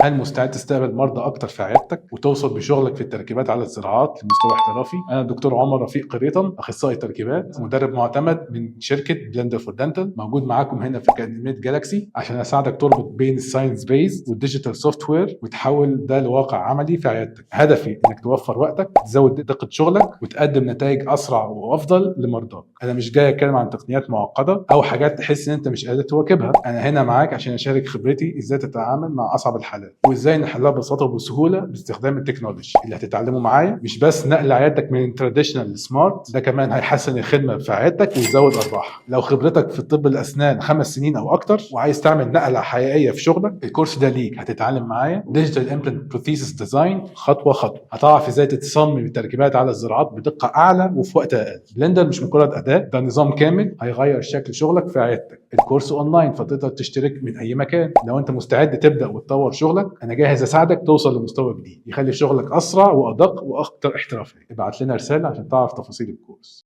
هل مستعد تستقبل مرضى اكتر في عيادتك وتوصل بشغلك في التركيبات على الزراعات لمستوى احترافي؟ انا الدكتور عمر رفيق قريطم، اخصائي تركيبات، مدرب معتمد من شركة بلندر فور دنتال، موجود معاكم هنا في اكاديمية جالاكسي عشان اساعدك تربط بين ال science base وال digital software وتحول ده لواقع عملي في عيادتك. هدفي انك توفر وقتك، تزود دقه شغلك، وتقدم نتائج اسرع وافضل لمرضاك. انا مش جاي اتكلم عن تقنيات معقدة او حاجات تحس ان انت مش قادر تواكبها. انا هنا معاك عشان اشارك خبرتي ازاي تتعامل مع اصعب الحالات وازاي نحلها ببساطة وبسهوله باستخدام ال technology. اللي هتتعلمه معايا مش بس نقل عيادتك من traditional ل smart، ده كمان هيحسن الخدمة في عيادتك ويزود ارباحها. لو خبرتك في طب الاسنان 5 سنين او اكتر وعايز تعمل نقله حقيقية في شغلك، الكورس ده ليك. هتتعلم معايا digital implant prosthesis design خطوة خطوه. هتعرف ازاي تتصمم التركيبات على الزراعات بدقة اعلى وفي وقت اقل. بلندر مش مجرد اداه، ده نظام كامل هيغير شكل شغلك في عيادتك. الكورس اونلاين، فتقدر تشترك من اي مكان. لو انت مستعد تبدا وتطور شغلك، انا جاهز اساعدك توصل لمستوى جديد يخلي شغلك اسرع وادق واكثر احترافية. ابعت لنا رسالة عشان تعرف تفاصيل الكورس.